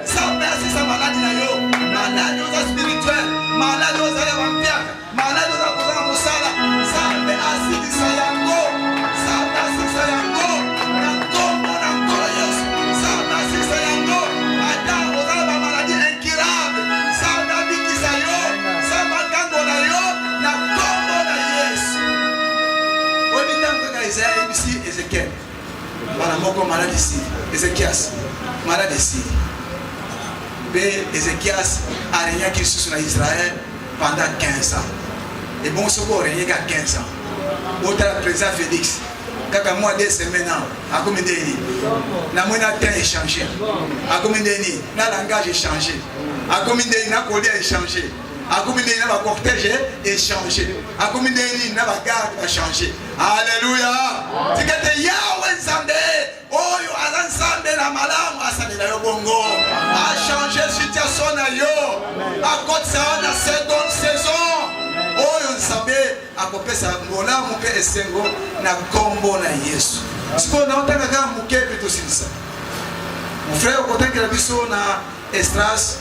Nzambe asilisa maladi na yo. Maladi oza spirituel, maladi oza ya bampiaka, maladi oza kozanga mosala. Nzambe asilisa yango. Nzambe asilisa yango na nkombo na Nkolo Yesu. Nzambe asilisa yango. Ata oza na bamaladi incurable, Nzambe abikisa yo, Nzambe akangola yo na nkombo na Yesu. Oyebi ntango kaka Ezaya ayebisi Ezekiel mbala moko maladi esili, Ezekias maladi esili, mpe Ezekias aregnaki lisusu na Israel pendant 15 ans. Ebongo soki oregne kaka 15 ans, botala président Félix kaka mwa deux semaines awa akomi nde nini, namoni na teint échange, akomi nde nini na langage échange, akomi nde nini na kolia échange, akomi nde nini na bacortège échange, akomi nde nini na bagarde bachange. Alleluya, tika te Yawe Nzambe oyo aza Nzambe na malamu asalela yo bongo, achange situation na yo, akotisa yo na seconde saison oyo Nzambe akopesa bolamu mpe esengo na nkombo na Yesu. Sikoyo naotanga kaka moke mpe tosilisa. Mon frère okotangela biso na Esdras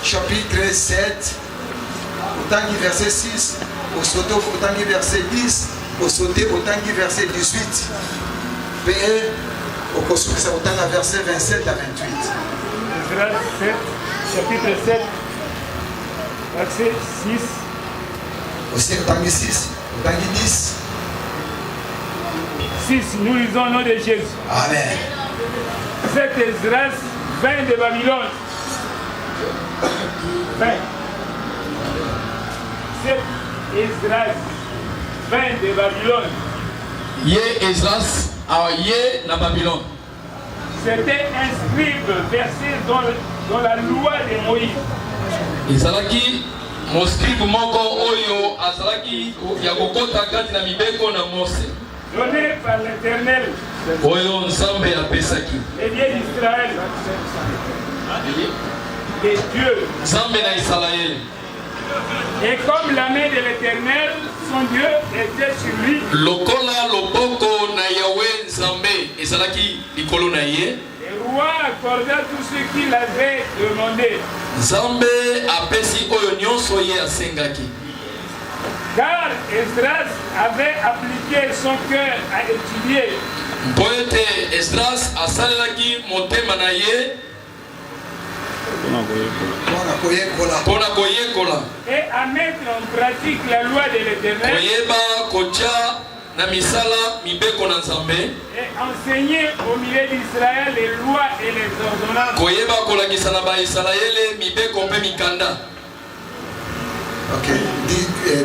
chapitre 7, otangi verset 6, osote otangi verset 10, osote otangi verset 18. Mpe okosukisa kotanga verset 27 à 28. Esdras 7, chapitre 7, verset 6. Osi otangi 6, otangi 10. 6, nous lisons au nom de Jésus. Amen. Cet Esdras vint de Babylone. 20. Cet Esdras vint de Babylone. Ye Esdras aye na Babylone. C'était un scribe versé dans, dans la loi de Moïse. Ezalaki moscribe moko oyo azalaki ya kokota kati na mibeko na Mose. Donné par l'Éternel. Oyo Nzambe apesaki. Le Dieu d'Israël. Le Dieu. Nzambe na Isalaele. Et comme la main de l'Éternel, son Dieu, était sur lui. Lokola loboko na Yahweh Nzambe ezalaki likolo na ye. Le roi accorda tout ce qu'il avait demandé. Nzambe apesi oyo nyonso ye asengaki. Car Esdras avait appliqué son cœur à étudier. Mpo ete Esdras asalelaki motema na ye mpo na koyekola. Et à mettre en pratique la loi de l'Éternel. Koyeba kotia na misala mibeko na Nzambe. Et enseigner au milieu d'Israël les lois et les ordonnances. Koyeba kolakisa na Baisalaele mibeko mpe mikanda. Ok,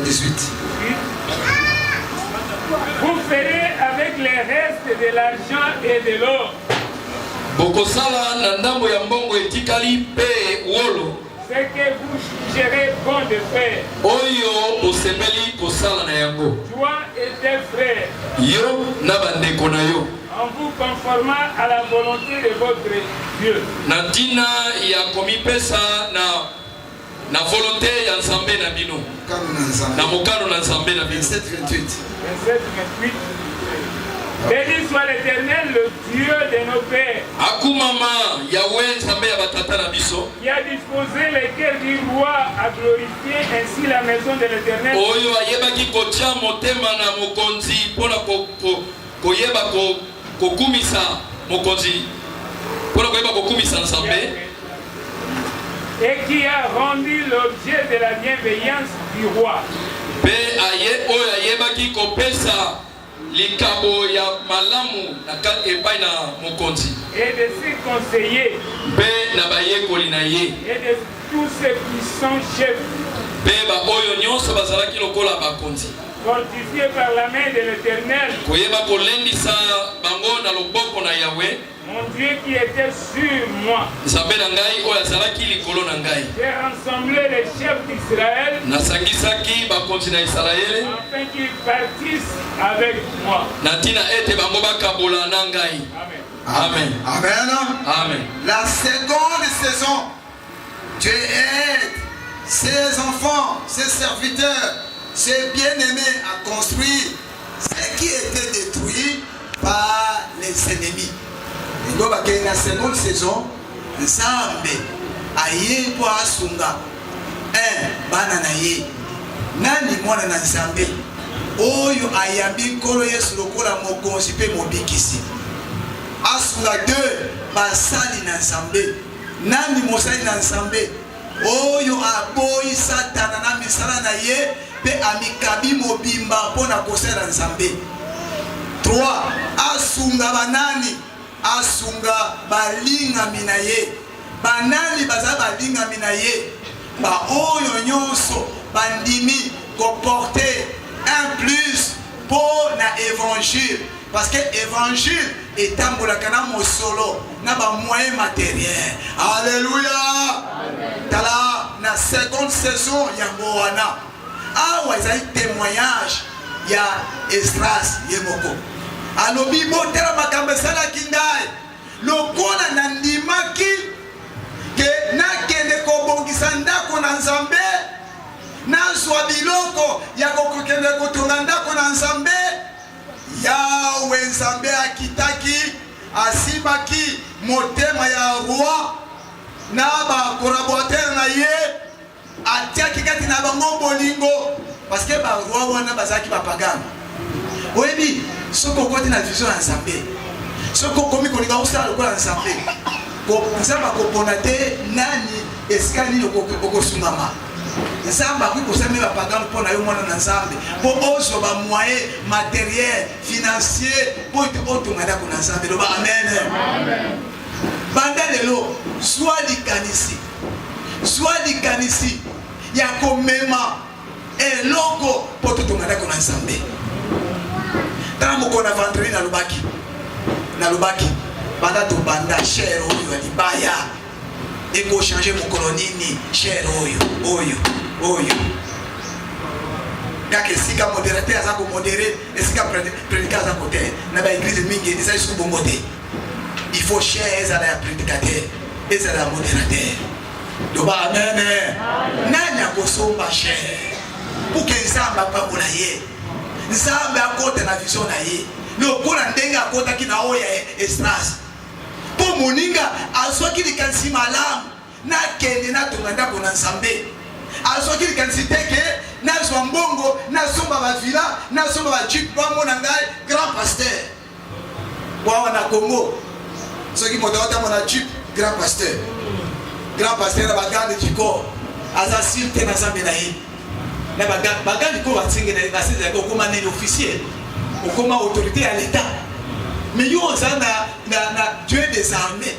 18. Vous ferez avec les restes de l'argent et de l'or. Bokosala na ndambo ya mbongo etikali mpe wolo. Ce que vous jugerez bon de faire. Oyo bosepeli kosala na yango. Toi et tes frères. Yo na bandeko na yo. En vous conformant à la volonté de votre Dieu. Na ntina ya komipesa na na volonte ya Nzambe na bino. Na mokano na Nzambe na bino. 27 28. 27 28. Béni soit l'Éternel, le Dieu de nos pères. Akumama Yahweh Nzambe ya batata na biso. Qui a disposé les cœurs du roi à glorifier ainsi la maison de l'Éternel. Oyo ayebaki kotia motema na mokonzi mpona ko, ko, koyeba ko, kokumisa mokonzi mpona koyeba kokumisa Nzambe. Et qui a rendu l'objet de la bienveillance du roi. Mpe aye oyo ayebaki kopesa likabo ya malamu na epai na mokonzi. Et de ses conseillers. Mpe na bayekoli na ye. Et de tous ses puissants chefs. Mpe baoyo nyonso bazalaki lokola bakonzi. Fortifié par la main de l'Éternel. Koyeba kolendisa bango na loboko na Yahweh. Mon Dieu qui était sur moi. Nzambe na ngai oyo azalaki likolo na ngai. J'ai rassemblé les chefs d'Israël. Nasangisaki bakonzi na Isalaele. Afin qu'ils partissent avec moi. Na ntina ete bango bakabola na ngai. Amen. Amen. Amen. Amen. La seconde saison, Dieu aide ses enfants, ses serviteurs, ses bien-aimés à construire ce qui était détruit par les ennemis. Ngo bakei na seconde saison, Nzambe aye mpo asunga un bana na ye. Nani mwana na Nzambe oyo ayambi Nkolo Yesu lokola mokonzi mpe mobikisi? Asunga deux basali na Nzambe. Nani mosali na Nzambe oyo aboyi Satana na misala na ye mpe amikabi mobimba mpo na kosalela Nzambe? 3 asunga banani? Asunga balingami na ye. Banani baza balingami na ye? Baoyo nyonso bandimi koporte un plus mpo na évangile, parce que évangile etambolaka na mosolo na bamoyen matériel. Alleluya! Tala na seconde saison yango wana, awa ezali témoignage ya Esdras ye moko alobi, botala makambo esalaki ngai lokola nandimaki ke nakende kobongisa ndako na Nzambe, nazwa biloko ya kokende kotonga ndako na Nzambe. Yawe Nzambe akitaki, asimbaki motema ya roi na ba collaborateur na ye, atiaki kati na bango bolingo, parce que ba roi wana bazalaki bapagano. Oyebi, soki okoti na vision ya Nzambe, Soki okomi kolinga osala lokola Nzambe, Nzambe akopona te nani esika nini okosungama. Nzambe akoki kosala mpe bapagano mpo na yo mwana na Nzambe, mpo ozwa ba moyen materiel financier mpo ete otonga ndako na Nzambe. Loba amen. Banda lelo zwa likanisi, zwa likanisi ya komema eloko mpo totonga ndako na Nzambe. Tala mokolo na vendredi nalobaki, nalobaki banda tobanda chere oyo ya libaya ekochange mokolo nini? Chere oyo oyo oyo kaka esika modérateur aza komodere, esika prédicateur aza kote na baeglise mingi eza lisusu bongo te. Il faut chere ezala ya prédicateur, ezala ya modérateur. Loba amen. Nani akosomba chere pour que Nzambe apambola ye, Nzambe akota na vision na ye lokola ndenge akotaki na oyo ya Esdras? Mpo moninga azwaki likanisi malamu, nakende natonga ndako na Nzambe. Azwaki likanisi te ke nazwa mbongo nasomba bavilla, nasomba bajeep, bamona ngai grand pasteur. Po awa na Congo soki moto aotambola na jeep, grand pasteur, grand pasteur na bagarde du corps, aza sur te na Nzambe na ye. Na bagarde du corps batingi na ye, okoma nini? Officier, okoma autorité ya l'État. Mais yo oza na Dieu des armées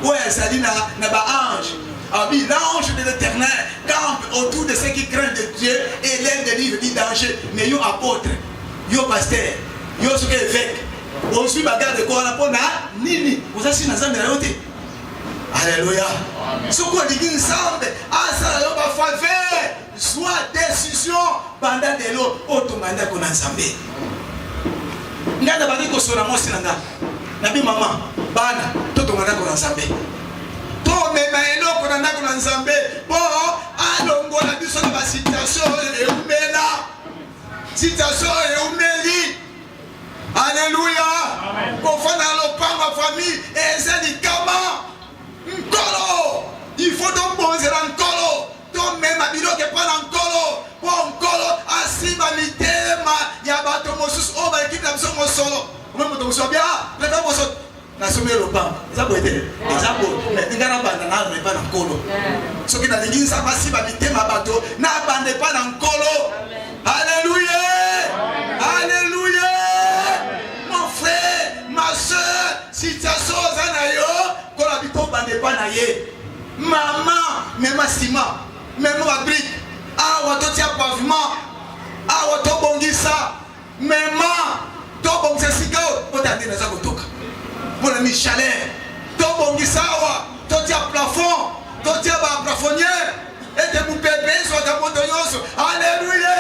oyo azali na baange. Abi, l'ange de l'Éternel campe autour de ceux qui craignent de Dieu et les délivre du danger. Mais yo apôtre, yo pasteur, yo soki évêque, ozwi bagarde ko wana mpo na nini? Oza si na Nzambe na yo te. Alléluia. Soki olingi Nzambe asala yo bafaveur, zwa décision banda lelo otonga ndako na Nzambe. Ngai nabandi kosola mwasi na ngai, nabi mama bana totonga ndako na Nzambe, tomema eloko na ndako na Nzambe mpo alongola biso na basituation oyo eumela, situation oyo eumeli. Aleluya. Kofanda na lopango ya famille eza likama. Nkolo, il faut tobonzela Nkolo, tomema biloko epai na Nkolo mpo Nkolo asimba mitema ya bato mosusu oyo baekipe na biso mosolo. Omoi moto mosusu abia leka mosolo nasombi ye lopango, eza boye te, eza boye. Mais ngai nabanda nano epai na Nkolo. Soki nalingi Nzambe asimba mitema ya bato, nabanda epai na Nkolo. Alléluia, alléluia. Mon frère, ma soeur, situation oza na yo, kola bikobanda epai na ye. Mama, mema nsima, mema babrike awa, totia pavement awa, tobongisa, mema tobongisa esika oyo ota nde naza kotoka mpona mi chaleur, tobongisa awa, totia plafond, totia baplafonniere ete mopepe ezwaka moto nyonso. Alleluya.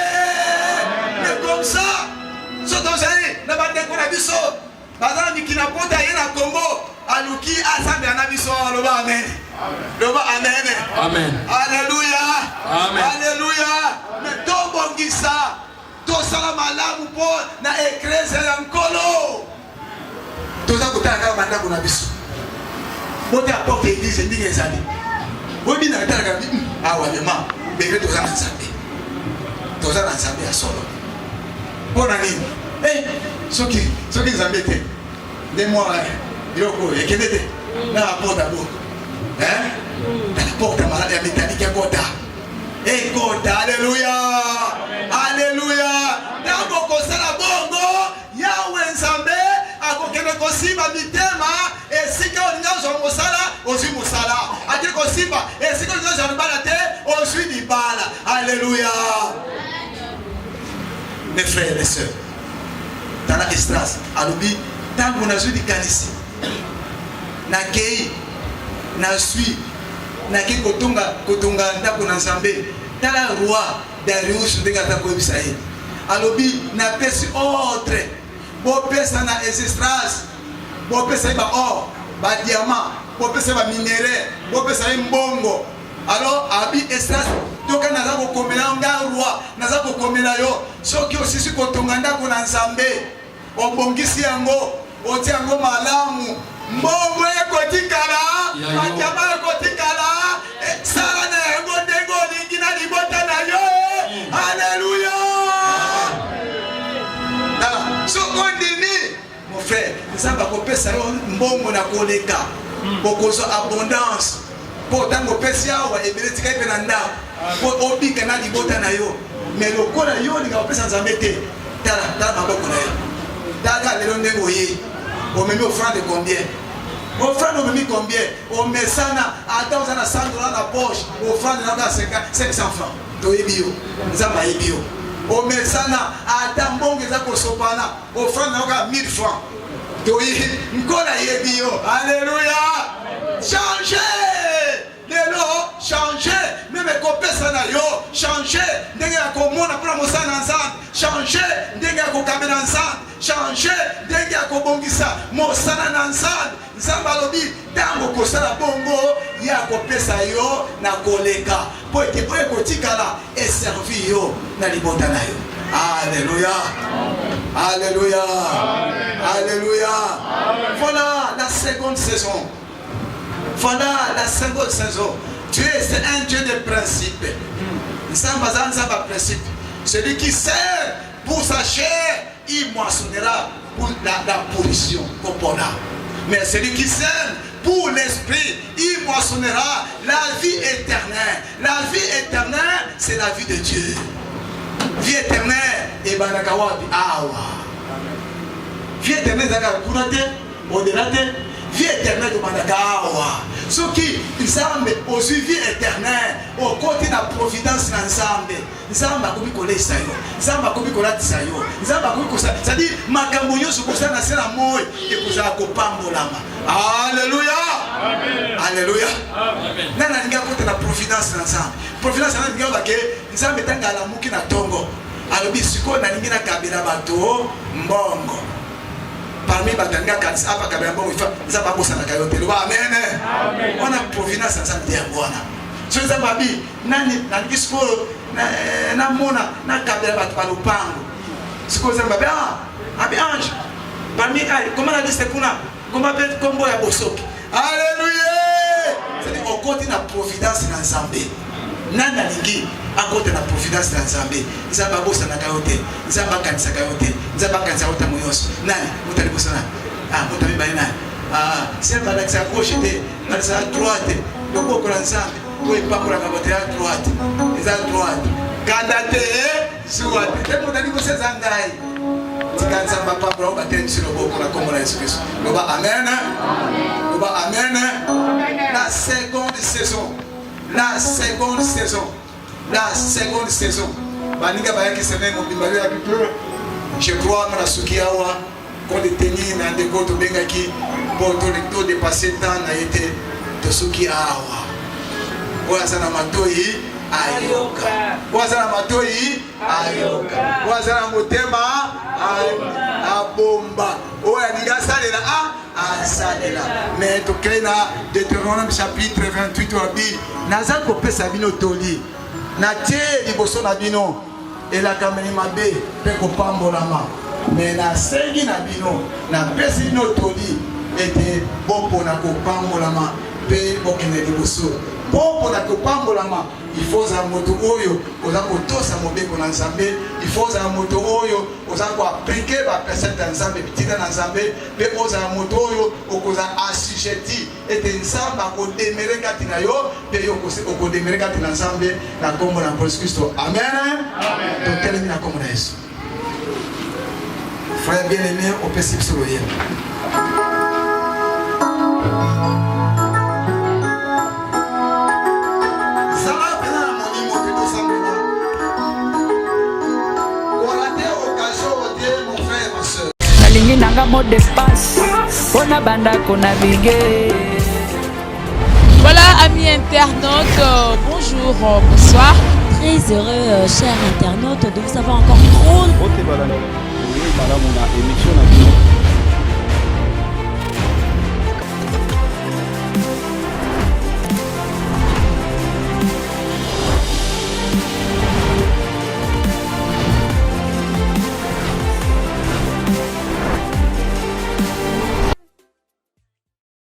Mais comme ça, so tozali na bandeko na biso baza na mikili na pota, ye na Congo aluki asambela na biso. Aloba amen, loba amen. Amen. Alleluya, alleluya. Mais tobongisa, tosala malamu mpo na eklezia ya Nkolo. Toza kotala kaka bandako na biso, bota porte église ndenge ezali. Boyebi na talaka awa vraiment bebe, toza na Nzambe, toza na Nzambe ya solo. Mpo na nini? Soki Nzambe te nde mwa biloko oyo ekende te na porte bo na porte ya métallique ekota, ekota. Alleluya, alleluya. Ntango kosala bongo, Yawe Nzambe akokende kosimba mitema esika olingi ozwa mosala, ozwi mosala. Ake kosimba esika olingi ozwa libala te, ozwi libala. Alleluya. Mes frères et sœurs, tala Esdras alobi, ntango nazwi likanisi, nakei, nazwi, nakei kotonga ndako na Nzambe. Tala roi Darius ndenge aza koyebisa ye, alobi napesi ordre, bopesa na Esdras, bopesa ye baor, badiamant, bopesa ye baminerai, bopesa ye mbongo. Alors abi Esdras, toka naza kokomela yo, nga roi naza kokomela yo, soki osisi kotonga ndako na Nzambe, obongisi yango, otia yango malamu, mbongo ekotikala, badiama ekotikala, sala na yango ndenge olingi na libota na yo. Alleluya. Soki ondimi, mon frère, Nzambe. Nzambe akopesa yo mbongo na koleka, okozwa abondance. Mpo ntango opesi awa, ebele etikali mpe na ndako mpo obika na libota na yo. Mais lokola yo olinga kopesa Nzambe te, tala tala maboko na yo, tala lelo ndenge oye, omemi offrande combien? Offrande omemi combien? Omesana ata oza na 100 dollars na poche, offrande na kaka 500 francs. Toyebi yo, Nzambe ayebi yo. Omesana ata mbongo eza kosopana, offrande na kaka 1000 francs. Toyebi, Nkolo ayebi yo. Alléluia! Changer! Lelo change meme kopesa na yo, change ndenge ya komona mpona mosala na Nzambe, change ndenge ya kokabela Nzambe, change ndenge ya kobongisa mosala na Nzambe. Nzambe alobi ntango kosala bongo, ye akopesa yo na koleka, mpo ete oyo ekotikala eservi yo na libota na yo. Alléluia, alléluia, alléluia. Voilà la seconde saison. Voilà la seconde saison. Dieu, c'est un Dieu de principe. Nzambe aza Nzambe ya principe. Celui qui sert pour sa chair, il moissonnera pour la pollution, kopona. Mais celui qui sème pour l'esprit, il moissonnera la vie éternelle. La vie éternelle, c'est la vie de Dieu. Vie éternelle, ebandaka wapi? Awa. Vie éternelle ezalaka kuna te, au-delà te. Vie éternelle ebandaka awa. Soki Nzambe ozwi vie éternelle, okoti na providence na Nzambe. Nzambe akoki koleisa yo, Nzambe akoki kolatisa yo, Nzambe akoki kosala, c'est-à-dire makambo nyonso kosala na se na moi ekozala kopambolama. Alléluia, alléluia. Nani alingi akota na providence na Nzambe? Providence na alingi alobake Nzambe ntango alamuki na tongo alobi sikoyo nalingi nakabela bato mbongo parmi bato alingi akanisa apa kabela mbongo ifa Nzambe abosanaka yo te. Loba amen. Wana providence ya Nzambe te yango wana. Soki Nzambe abi nani nalingi sikoyo namona nakabela bato ba lopango, sikoyo Nzambe abi ah, abi ange parmi koma na liste kuna, koma mpe kombo ya bosoki. Alléluia. C'est-à-dire okoti na providence na Nzambe. Nani alingi akota na providence na Nzambe? Nzambe abosanaka yo te, Nzambe akanisaka yo te, Nzambe akanisaka yo ntango nyonso. Nani moto ya liboso? Nani? Ah, moto ya mibale nani? Ah, se balakisaka gauche te, balakisaka droite. Loboko na Nzambe oyo epambolaka bato ya droite eza droite, kanda te, zuwa te. Te moto ya liboso eza ngai. Tika Nzambe apambola oyo batelemisi loboko na kombo na Yesu Kristo. Loba amen, loba amen. La seconde saison, la seconde saison, la seconde saison. Baninga bayaki semaine mobimba, yo yaki te. Je crois nga nasuki awa compte tenu na ndeko tobengaki mpo to dépasse temps na ye te. Tosuki awa. Oyo aza na matoi ayoka, oyo aza na matoi ayoka, oyo aza na motema abomba, oyo alingi asalela a asalela. Mais tokei na Deutéronome chapitre 28, wabi naza kopesa bino toli, natie liboso na bino elakameli mabe mpe kopambolama, me nasengi na bino, napesi bino toli ete bopona kopambolama mpe bokende liboso. Mpo mpona kopambolama, il faut ozala moto oyo oza kotosa mobeko na Nzambe, il faut ozala moto oyo oza koaplike baprecept ya Nzambe, bitinda na Nzambe, mpe ozala moto oyo okozala assujetti ete Nzambe akodemere kati na yo mpe yo okodemere kati na Nzambe na nkombo na Yesu Kristo. Amen. Totelemi na nkombo na Yesu. Frère bien-aimé, opesi biso loyembo. Zala mpena na molimo mpe tosambela. Korate occasion te, mon frère, ma soeur. Nalingi nanga mot de passe mpo na banda konavigue. Voilà, amis internautes, bonjour, bonsoir. Très heureux, chers internautes, de vous savoir encore trop. Bote balanda, boye malamu na émission na bino.